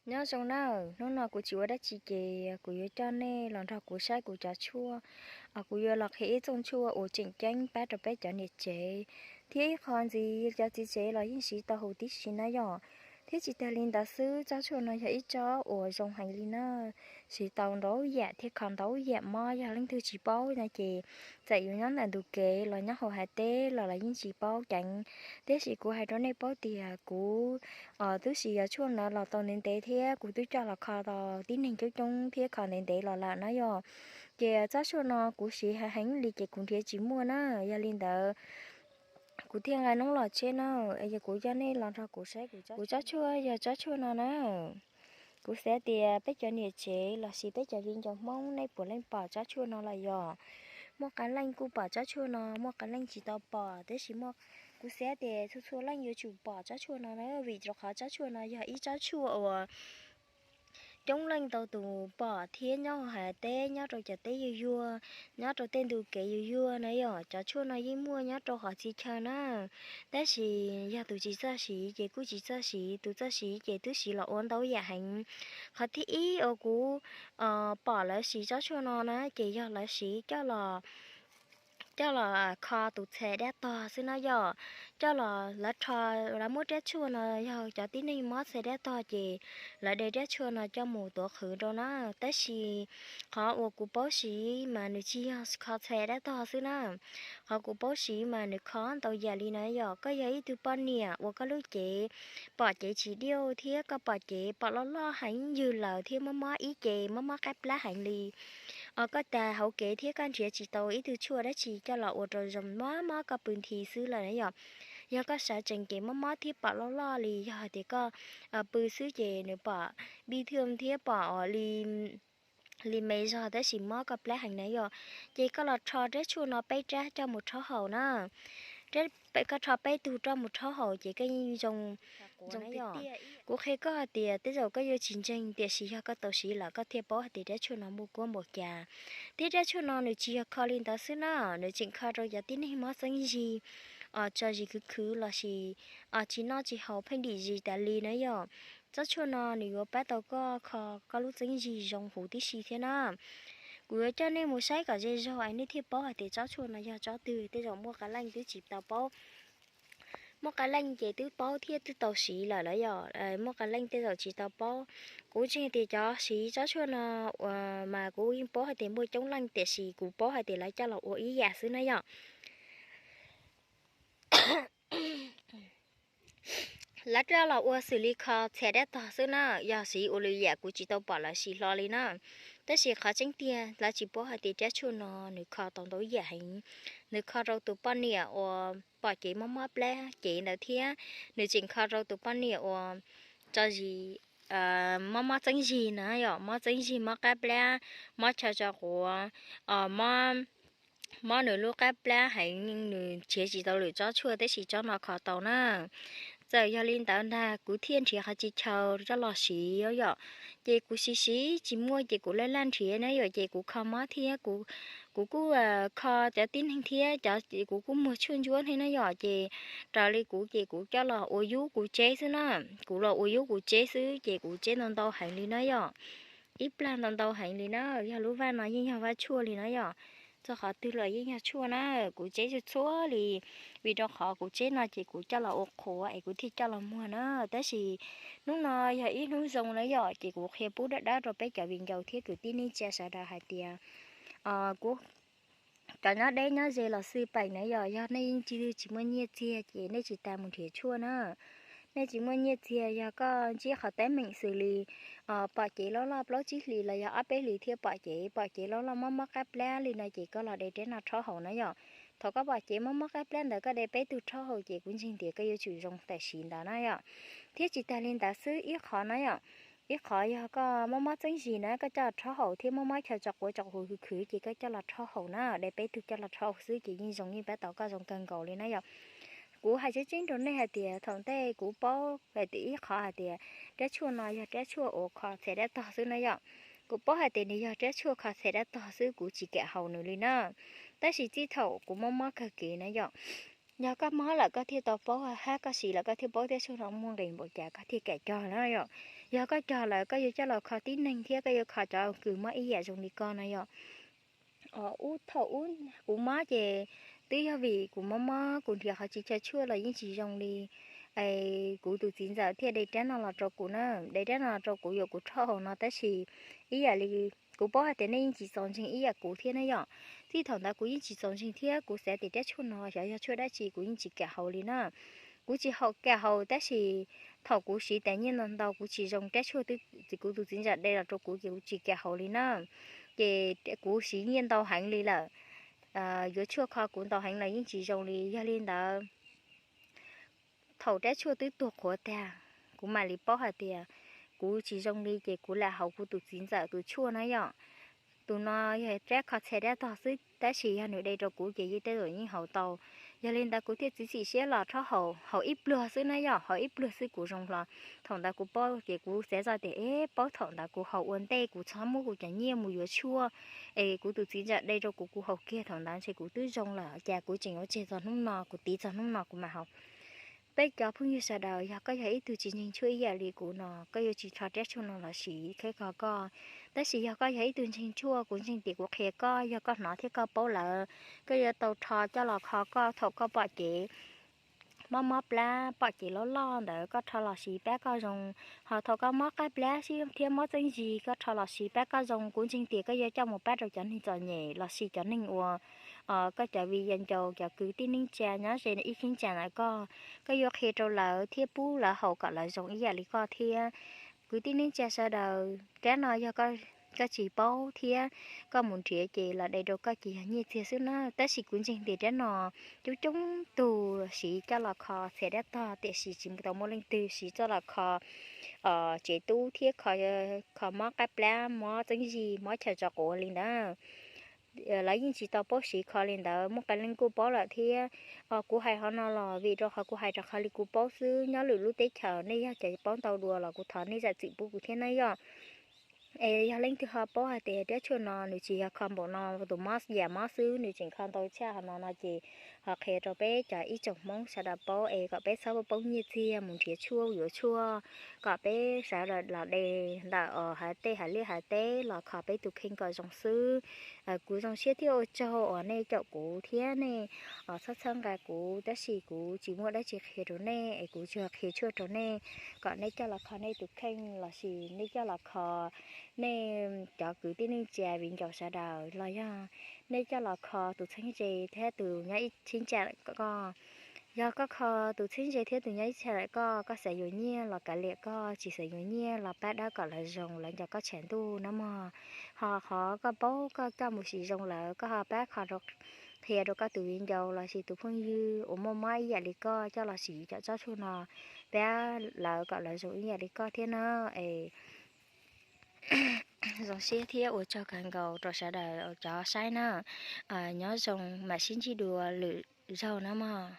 Nyob zoo nawb, hnub no kuv tsis ua dab tsi ces kuv yuav coj nej los nrog kuv saib kuv cov tshuaj. Kuv yuav los qhia ib txooj tshuaj uas tseem ceeb pab rau peb cov niam tsev, thiab ib qho ntxiv cov txiv tsev los yeej siv tau huv tib si na yom. Thiab tsis tag li ntawd xwb, tsob tshuaj no yog ib tsob uas zoo heev li na, siv tau ntau yam thiab kho ntau yam mob. Yog leej twg tsis paub no ces txawm yuav nyob ntawm ntug kev los nyob hauv hav teb los los yeej tsis paub ceev. Tiam sis kuv hais rau nej paub tias kuv twb siv cov tshuaj no los tau ntev ntev thiab kuv twb coj los kho tau tib neeg coob coob thiab kho ntev ntev los lawm na yom. Ces tsob tshuaj no kuv siv heev heev li ces kuv nrhiav tsis muaj na. Yog li ntawd kuv thiaj nqa noob los tshiab na. Yog kuv coj nej los nrog kuv saib kuv tsob tshuaj, yog tsob tshuaj no na. Kuv xav tias peb cov niam tsev los sis peb cov viv ncaus Hmoob nej puav leej pom tsob tshuaj no los yog. Muaj qee leej kuj pom tsob tshuaj no, muaj qee leej tsis tau pom, tab sis kuv xav tias txhua txhua leej yuav tsum pom tsob tshuaj no na, vim rau qhov tsob tshuaj no yog ib tsob tshuaj uas coob leej tau tus pom thiab nyob hauv hav teb, nyob rau cov teb yuag yuag, nyob rau tej ntug kev yuag yuag na yom. Cov tshuaj no yeej muaj nyob rau qhov txhia chaw na, tab sis yog tus tsis txawj siv ces kuj tsis txawj siv, tus txawj siv ces twb siv los ua ntau yam heev. Qhov thib ib uas kuv pom lawv siv tsob tshuaj no na ces yog lawv siv coj los kho tus txhais dab tog xwb na yom. Coj los lawv rho, lawv muab rab tshuaj no, yog cov tib neeg mob txhais dab tog ces lawv de rab tshuaj no coj mus tuav qhwv rau na. Tab sis qhov uas kuv paub siv mas nws tsis yog kho txhais dab tog xwb na. Qhov kuv paub siv mas nws kho ntau yam li na yom. Koj yog ib tug poj niam uas koj lub cev pom cev tsis diauj thiab koj pom cev pom loj loj heev ywg lawm thiab mob mob ib ce mob mob qab plab heev li, os koj tas hauv kev thiab koj nrhiav tsis tau ib tug tshuaj dab tsi coj los ua rau zoo, mob mob koj pw nthi xwb lawm na yom. Yog koj sawv tsees ces mob mob thiab pom loj loj li, yog hais tias koj pw xwb ces nws pom bi thwm thiab pom li, li me zog tab sis mob koj plab heev na yom. Ces koj los rho rab tshuaj no peb rab coj mus rhaub haus na. Koj rho peb tug rab mus rhaub haus ces koj yeej zoo, zoo na yom. Kuv qhia koj hais tias tej zaum koj yuav tsis ntseeg, tiam sis yog koj tau siv lawm koj thiaj paub hais tias rab tshuaj no muaj kuab npaum cas. Thiab rab tshuaj no nws tsis yog kho li ntawd xwb na, nws tseem kho rau cov tib neeg mob txeeb zis, os tso zis khwv khwv los sis os tsis noj tsis haus pheej dim zis tas li na yom. Tsob tshuaj no nws yuav pab tau koj kho koj lub txeeb zis zoo huv tib si thiab na. Kuv yuav coj nej mus saib kom ze zog es nej thiaj paub hais tias tsob tshuaj no yog tsob twg. Tej zaum muaj qee leej twb tsis tau paub, muaj qee leej ces twb paub thiab twb tau siv lawm los yog muaj qee leej tej zaum tsis tau paub. Kuv ntseeg tias cov siv tsob tshuaj no uas mas kuv yeej paub hais tias muaj coob leej, tiam sis kuv paub hais tias lawv coj los ua ib yam xwb na yom. Lawv coj los ua xws li kho txhais dab tog xwb na, yog siv ua lwm yam kuv tsis tau pom lawv siv hlo li na. Tab sis qhov tseeb tiag lawv tsis paub hais tias rab tshuaj no nws kho tau ntau yam heev. Nws kho rau tus poj niam uas pom cev mob mob plab cev ntawd thiab nws tseem kho rau tus poj niam uas tso zis, mob mob txeeb zis na yom, mob txeeb zis, mob qab plab, mob chaw tso quav, mob, mob nws lub qab plab heev, nws nrhiav tsis tau lwm tsob tshuaj tab sis tsob no kho tau na. Txawm yog li ntawd ntag kuv thiaj nrhiav qhov tsis chaw coj los siv yom. Ces kuv siv siv tsis muaj ces kuv laj laj nrhiav na yom, ces kuv kho mob thiab kuv kuj kho cov tib neeg thiab cov, kuv kuj muag tshuaj ntsuab thiab na yom. Ces raws li kuv ces kuv coj los ua yub kuv tseb xwb na. Kuv los ua yub kuv tseb xwb ces kuv tseb ntau ntau heev li na yom. Ib plag ntau ntau heev li na, yog lub vaj no yeej yog vaj tshuaj li na yom. Txog qhov twg los yeej yog tshuaj na. Kuv tseb txhua txhua li, vim rau qhov kuv tseb no ces kuv coj los ua qhuav es kuv thiaj coj los muag na. Tab sis hnub no yog ib hnub zoo na yom, ces kuv qhia pub dawb dawb rau peb cov viv ncaus thiab kwv tij neej tsa sawv daws hais tias kuv cov nyob deb nyob ze los xij peem na yom, yog nej yeej tsis, tsis muaj nyiaj txiag ces nej tsis tas mus nrhiav tshuaj na. Nej tsis muaj nyiaj txiag, yog koj ntsib qhov teeb meem xws li pom cev loj loj plaub tsib hlis los yog ob peb hlis thiaj pom cev, pom cev loj loj mob mob qab plab li no ces koj los de rab no rhaub haus na yom. Thaum koj pom cev mob mob qab plab ntawd koj de peb tug rhaub haus ces kuv ntseeg tias koj yuav tsum zoo tam sim ntawd na yom. Thiab tsis tas li ntawd xwb, ib qhov na yom, ib qhov yog koj mob mob txeeb zis na koj coj rhaub haus, thiab mob mob chaw tso quav tso quav khwv khwv ces koj coj los rhaub haus na, de peb tug coj los rhaub haus xwb ces yeej zoo, yeej pab tau koj zoo kawg nkaus li na yom. Kuv hais tseeb tseeb rau nej hais tias thaum ntej kuv paub hais tias ib qhov hais tias rab tshuaj no yog rab tshuaj uas kho txhais dab tog xwb na yom. Kuv paub hais tias nws yog rab tshuaj kho txhais dab tog xwb, kuv tsis kam haus nws li na. Tab sis txij thaum kuv mob mob kawg kev na yom, Yog koj mob lawm koj thiaj tau paub hab, koj siv lawm koj thiaj paub tiab tshuaj no muaj nqis npaum cas koj thiaj kam cog na yom. Yog koj cog lawm koj yuav coj los kho tib neeg thiab koj yuav kho cov kws mob ib yam zoo li koj na yom. Ub, thaum ub kuv mob ces twb yog vim kuv mob mob kuv nrhiav qhov tsis chaw tshuaj los yeej tsis zoo li. Es kuv tus txiv ntxawm thiaj de rab no los rau kuv na, de rab no los rau kuv yuav kuv rhaub haus no tab sis ib yam li kuv paub hais tias nej yeej tsis txaus ntseeg ib yam kuv thiab na yom. Txij thaum ntawd kuv yeej tsis txaus ntseeg thiab kuv xav tias rab tshuaj no xyov yog tshuaj dab tsi kuv yeej tsis kam haus li na. Kuv tsis haus kam haus tab sis thaum kuv siv tas nyiaj ntau ntau kuv tsis zoo, rab tshuaj kuv tus txiv ntxawm de los rau kuv ces kuv tsis kam haus li na. Ces kuv siv nyiaj ntau heev li lawm, yuav tshuaj kho kuv ntau heev los yeej tsis zoo li. Yog li ntawd thaum rab tshuaj twb tuag qhuav tag, kuv mam li paub hais tias kuv tsis zoo li ces kuv lam haus kuv tus txiv ntxawm tus tshuaj na yom. Tus no yog rab kho txhia dab tog xwb tab sis yog nws de rau kuv ces yeej tej zaum yeej haus tau. Yog li ntawd kuv thiaj txiav txim siab los rhaub haus, haus ib pluag xwb na yom, haus ib pluag xwb kuv zoo hlo. Thaum ntawd kuv paub ces kuv xav zoj tias es paub thaum ntawd kuv haus ua ntej kuv txhob muab kuv cov nyiaj mus yuav tshuaj es kuv tus txiv ntxawm de rau kuv, kuv haus kiag thaum ntawd ntshe kuv twb zoo lawm, cas kuv tseem yuav tseg txog hnub no, kuv tiv txog hnub no kuv mam haus. Peb cov phooj ywg sawv daws, yog koj yog ib tug tsis ntseeg tshuaj ib yam li kuv no, koj yuav tsis rho rab tshuaj no los siv kheb kho koj. Tab sis yog koj yog ib tug ntseeg tshuaj, kuv ntseeg tias kuv qhia koj, yog koj hnov thiab koj paub lawm, koj yuav tau rho coj los kho koj thaum koj pom kev mob mob plab, pom kev loj loj ntawd koj rho los siv pab koj zoo. Ho thaum koj mob qab plab thiab mob txeeb zis koj rho los siv pab koj zoo, kuv ntseeg tias koj yuav coj mus pab rau cov neeg txom nyem los sis cov neeg uas koj cov viv ncaus, cov kwv tij neej tsa nyob ze ib cheeb tsam ntawm koj, koj yuav qhia rau lawv thiab pub lawv haus kom lawv zoo ib yam li koj thiab. Kwv tij neej tsa sawv daws, rab no yog koj tsis paub thiab koj mus nrhiav ces los de rau koj ces yog nyiaj txiag xwb na. Tab sis kuv ntseeg tias rab no coob coob tug siv coj los kho txhia dab tog, tiam sis tsis tau muaj leej twg siv coj los kho tsev tub thiab kho mob qab plab, mob txeeb zis, mob chaw tso quav li ntawd. Lawv yeej tsis tau paub siv kho li ntawd, muaj qee leej kuj paub lawm thiab. Kuv hais qhov no los vim rau qhov kuv hais rau qhov li kuv paub xwb. Nyob lwm lub teb chaws nej yog cov paub ntau dua los kuv thov nej zam txim pub kuv thiab na yom. Es yog leej twg ho paub hais tias rab tshuaj no nws tsis yog kho npaum no tus mob yam mob xwb, nws tseem kho ntau tshaj qhov no no ces ho qhia rau peb cov ib tsoom Hmoob sawv daws paub es kom peb txhob paub nyiaj txiag mus nrhiav tshuaj yuav tshuaj, kom peb sawv daws los de ntawm os hav tej hav liaj hav teb los kho peb tus kheej kom zoo xwb. Kuv zoo siab thiab ua tsaug uas nej caum kuv thiab nej txhawb txhawb nqa kuv, tab sis kuv tsis muaj dab tsi qhia rau nej es kuv tsuas qhia tshuaj rau nej kom nej coj los kho nej tus kheej los sis nej coj los kho nej cov kwv tij neej tsa viv ncaus sawv daws los yog nej coj los kho tus txheeb ze thiab tus nyob ib cheeb tsam koj. Yog koj kho tus txheeb ze thiab tus nyob ib cheeb tsam koj, koj xav yuav nyiaj los kav liam koj, tsis xav yuav nyiaj los pab dawb kom lawv zoo lawv nco koj tshav ntuj na mog. Ho qhov koj paub koj coj mus siv zoo lawm koj ho pab kho qhia rau koj tus viv ncaus los sis tus phooj ywg uas muaj mob ib yam li koj coj los siv cov tsob tshuaj no, pab lawv kom lawv zoo ib yam li koj thiab na. Es zoo siab thiab ua tsaug kawg nkaus rau sawv daws cov saib na. Nyob zoo mam sib ntsib dua lwm zaug na mog.